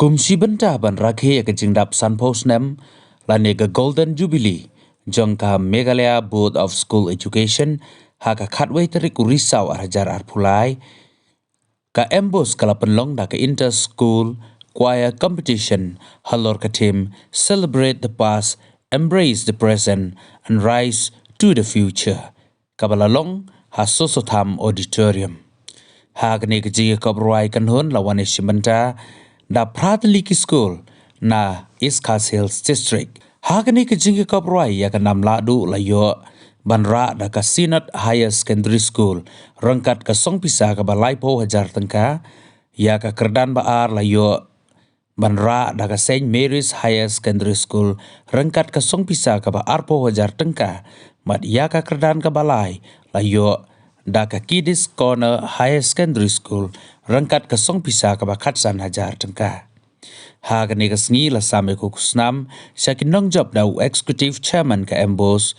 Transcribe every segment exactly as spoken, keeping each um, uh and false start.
Kum shi bynta ban rakhe ïa ka jingdap sanphew snem lane ka Golden Jubilee jong ka Meghalaya Board of School Education, ha ka khatwei tarik u Risaw ar hajar arphew lai, ka MBOSE ka la pynlong da ka Inter School Choir Competition halor ka theme Celebrate the Past, Embrace the Present and Rise to the Future, kaba la long ha Sosotham Auditorium. Ha kane ka jingïakop rwai kynhun la wan ïashim bynta da phra tylli ki skul na East Khasi Hills District. Ha kane ka jingïakop rwai ïa ka nam lahduh la ïoh ban rah da ka Synod Higher Secondary School ryngkat ka song pisa kaba laiphew hajar tyngka, ïa ka kyrdan ba ar la ïoh ban rah da ka Saint Mary's Higher Secondary School ryngkat ka song pisa kaba arphew hajar tyngka, bad ïa ka kyrdan kaba lai la ïoh da ka Kiddies Corner Higher Secondary School ryngkat ka song pisa kaba khatsan hajar tyngka. Ha kane ka sngi la sam ïa ka khusnam sha ki nongjop da u Executive Chairman ka MBOSE,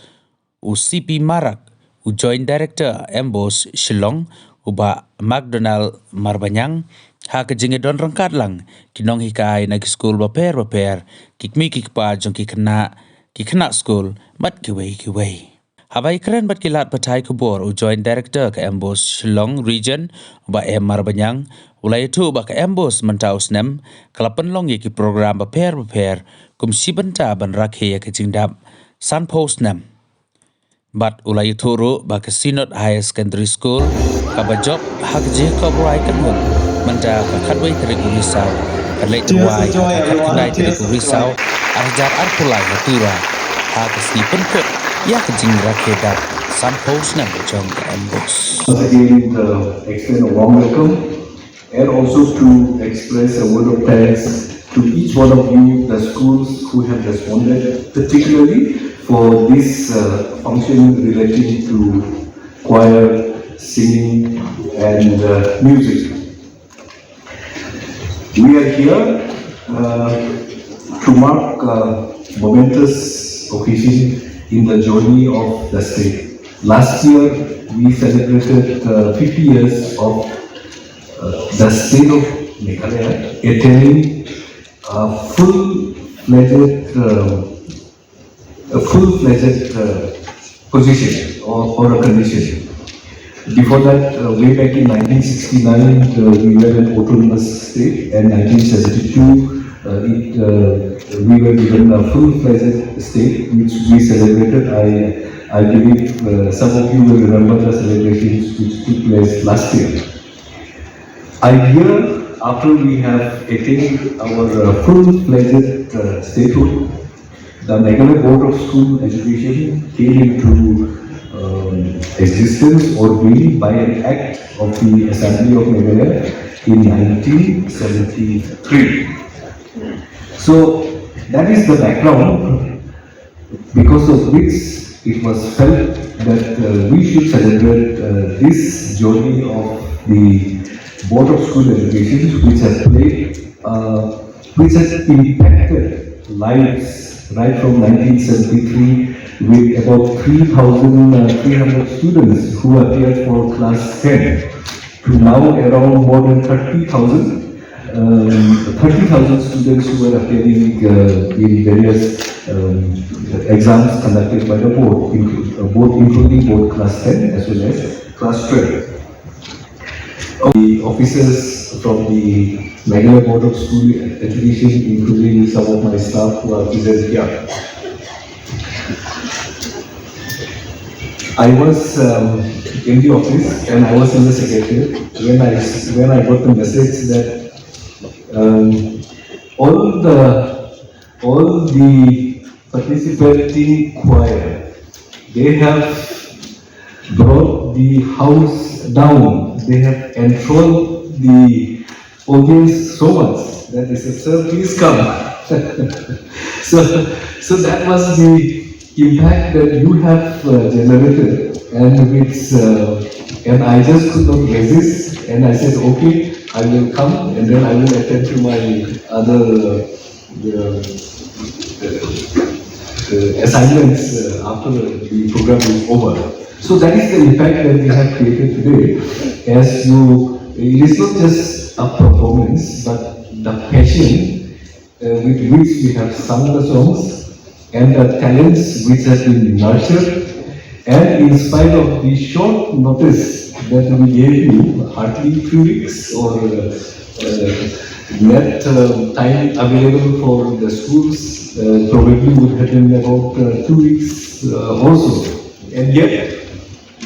u C P Marak, u Joint Director MBOSE Shillong, u Bah McDonald Marbaniang, ha ka jingïadon ryngkat lang ki nonghikai na ki skul bapher bapher, ki kmie ki kpa jong ki khynnah, ki khynnah skul bad kiwei kiwei. Haba ïakren bad ki lad pathai khubor, u Joint Director ka MBOSE Shillong Region, u Bah M Marbaniang, u la ïathuh ba ka MBOSE mynta u snem ka la pynlong ïa ki program bapher bapher kum shi bynta ban rakhe ïa ka jingdap sanphew snem. Bad u la ïathuh ruh ba ka Synod Higher Secondary School kaba jop ha ka jingïakop rwai kynhun mynta ka khatwei tarik u Risaw, ka leit rwai ha ka khatkhyndai tarik u Risaw ar hajar arphew lai ha Tura, ha ka sngi pynkut ïa ka jingrakhe dap sanphew snem jong ka MBOSE. Once again, uh, extend a warm welcome and also to express a word of thanks to each one of you, the schools who have responded, particularly for this, uh, function relating to choir, singing, and, uh, music. We are here, uh, to mark a momentous occasion in the journey of the state. Last year, we celebrated, uh, fifty years of, uh, the state of Meghalaya attaining a full-fledged, uh, a full-fledged, uh, position or, or a condition. Before that, uh, way back in nineteen sixty-nine, uh, we were an autonomous state, and nineteen seventy-two, uh, it, uh, we were given a full-fledged state, which we celebrated. I, I believe, uh, some of you will remember the celebrations which took place last year. A year after we have attained our, uh, full-fledged, uh, statehood, the Meghalaya Board of School Education came into, um, existence or being by an act of the Assembly of Meghalaya in nineteen seventy-three. So that is the background because of which it was felt that, uh, we should celebrate, uh, this journey of the Board of School Education, which has played, uh, which has impacted lives right from nineteen seventy-three, with about three thousand three hundred students who appeared for class ten, to now around more than thirty thousand, um, thirty thousand students who were appearing, uh, in various, um, exams conducted by the board, inclu-, uh, both including both class ten as well as class twelve. The officers from the Meghalaya Board of School Education, including some of my staff who are present here. I was, um, in the office and I was in the secretariat when I, when I got the message that, um, all the, all the participating choir, they have brought the house down. They have enthralled the audience so much that they said, "Sir, please come." So, so that was the impact that you have, uh, generated, and which, uh, and I just could not resist, and I said, "Okay, I will come, and then I will attend to my other, uh, the, the, the assignments, uh, after the program is over." So that is the impact that we have created today. As you, it is not just a performance, but the passion uh, with which we have sung the songs and the talents which have been nurtured. And in spite of the short notice that we gave you, hardly three weeks or uh, uh, net uh, time available for the schools, uh, probably would have been about uh, two weeks uh, also. And yet,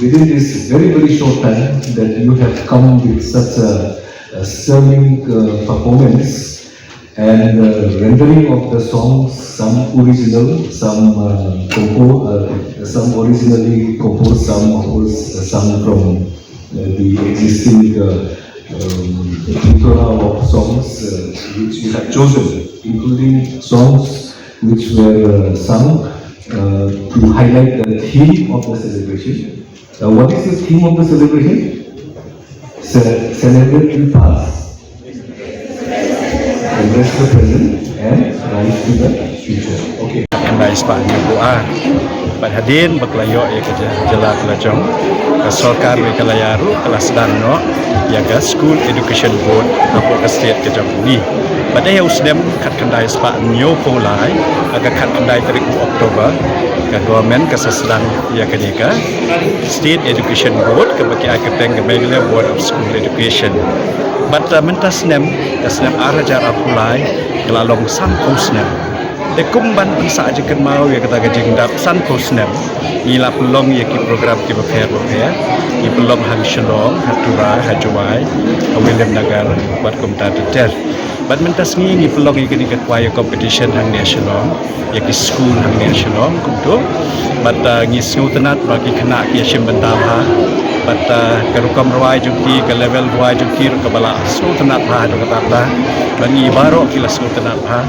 within this very, very short time that you have come with such a, a stunning uh, performance and uh, rendering of the songs, some original, some uh, compo- uh, some originally composed, some of course uh, some from uh, the existing uh, um, plethora of songs uh, which you have chosen, including songs which were uh, sung uh, to highlight the theme of the celebration. Uh, what is the theme of the celebration? Ce- celebrate the past, embrace the present, and rise to the future. Okay. Khyndai spah hynñiewphew ar. Bad hadien ba ka la ïoh ïa ka jylla ka la jong, ka sorkar ba ka la ïaroh ka la sdang noh ïa ka School Education Board hapoh ka state ka jong ngi. Bad ïa u snem khatkhyndai spah hynñiewphew lai, ha ka khatkhyndai tarik u October, ka government ka sa sdang ïa kane ka State Education Board, kaba ki ai kyrteng ka Meghalaya Board of School Education. Bad uh, mynta snem, ka snem ar hajar arphew lai, ka la long sanphew snem. Te kum ban pynsah jingkynmaw ïa kata ka jingdap sanphew snem, ngi la pynlong ïa ki program kiba pher ba pher, ngi pynlong ha Shillong, ha Tura, ha Jowai, ha Williamnagar, bad kumta ter ter. Bad mynta sngi ngi pynlong ïa kane ka choir competition hangne ha Shillong, ïa ki school hangne ha Shillong kumto. Bad uh, ngi sngewtynnat ba ki khynnah ki ïashim bynta bha. Bad uh, ka rukom rwai jong ki, ka level rwai jong ki ruh kaba la sngewtynnat bha haduh katta katta. Bad ngi baroh ki la sngewtynnat bha.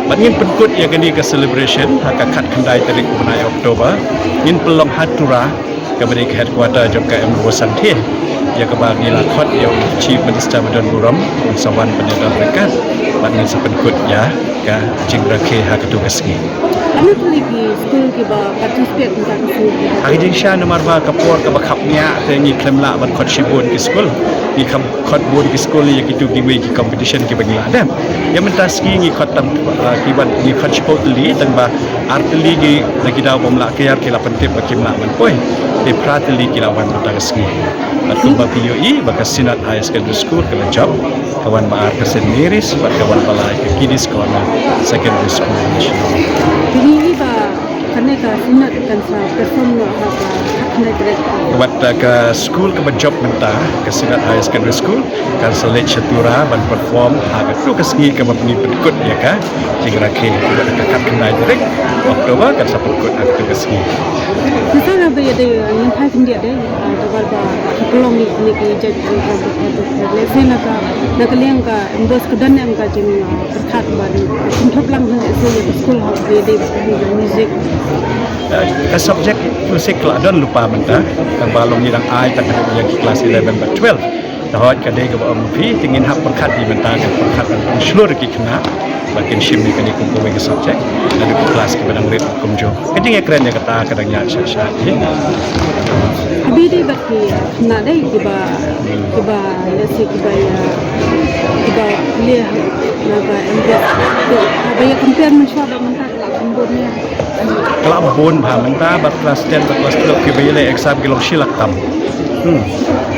Bad ngin pynkut ïa kane ka celebration ha ka khatkhyndai tarik u bnai October. Ngin pynlong ha Tura, kaba dei ka headquarter jong ka M O Sangthe, ïa kaba ngi la khot ïa u Chief Minister ba don burom, un sa wan ban ïadon ryngkat bad ngin sa pynkut ïa ka jingrakhe ha katu ka sngi. Katno tylli ki skul kiba participate ha katu ka sngi? Ha ka jingshisha namar ba ka por kaba khapngiah te ngi khlem lah ban khot shibun ki skul, ngi kham khot bun ki skul ïa kitu kiwei ki competition kiba ngi la dep. Ïa mynta sngi ngi khot tam uh, kiba ngi khot shiphew tylli, tang ba ar tylli ki na ki daw bym lah kiar ki la pyntip ba kim lah ban poi. Te phra tylli ki la wan mynta ka sngi. Bad kumba phi ïohi ba ka Synod Higher Secondary School ka la jop, ka wan ba ar ka St Mary's, bad ka wan ba lai ka Kiddies Corner Secondary School. Phi ïohi ba kane ka Synod kan sa perform noh ha ka khatkhyndai tarik. Bad uh, ka school kaba jop mynta, ka Synod Higher Secondary School, kan sa leit sha Tura ban perform ha katu ka sngi kaba ngi pynkut ïa ka jingrakhe. Bad ka khatkhyndai tarik October kan sa pynkut ha katu ka sngi. Ngi sa ba ïa dei ngin phai khyndiat dei, ah, da bar ba ki pynlong ïa kine ki jait program. Lehse na ka, na ka liang ka M D O S ka don em ka jing, ah, pyrkhat ba dei kynthup lang ha lehse ïa ka skul ha ïa dei ka music. Eh, ka subject music la don lypa mynta, tang ba long ngi dang ai tang ïa ki klas eleven bad twelve. Te hooid ka dei kaba ong phi, te ngin hap pyrkhat ïa mynta, ngin pyrkhat ban pynshlur ki khynnah ba kin shim ïa kane kum kawei ka subject. Naduh ki klas kiba dang rit kumjuh. Ka jingïakren ïa kata ka dang ïaid shah shah hi. Abi dei bad ki khynnah dei kiba, kiba ïa si kiba ïa, kiba ïa na ba M D S, ba ïa compare mynshuwa bad mynta ka la bun ïa. Ka la bun bha mynta bad klas ten bad klas twelve kiba ïaleh exam ki long shi lak tam. Hmm.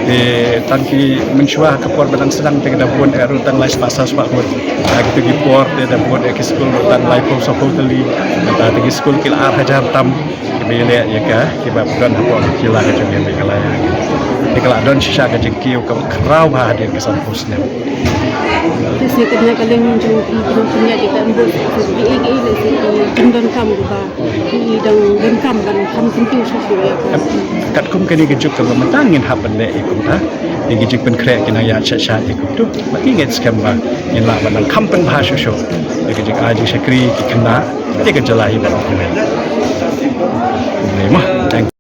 Te tang ki mynshuwa ka por ba dang sdang te ka da bun, eh, ruh tang lai spah saw spah ngut. Ha kitu ki por te da bun, eh, ki skul ruh tang laiphew sawphew tylli. Mynta te ki skul ki la ar hajar tam kiba ïaleh ïa ka, kiba don hapoh ka jylla ka jong ngi Meghalaya. Te ka la don shisha ka jingkiew kaba khraw bha hadien ka sanphew snem. Te shisha ka jingkiew jong ki, ki dang pynïaid ïa ka M D O S, ki ei ki ei lehse ki dang donkam kiba Ki dang donkam ban kham kyntu shuh shuh ïa ka. Katkum kane ka juk kaba mynta ngin hap ban leh ïa kumta. Ïa ki jingpynkhreh ki nang ïaid shah shah ïa kumtu. Bad ngi ngeit skhem ba ngin lah ban nang kham pynbha shuh shuh ïa ka jingai jingshakri ki khynnah ïa ka jylla hi bad kumne. Kumne mo. Thank you.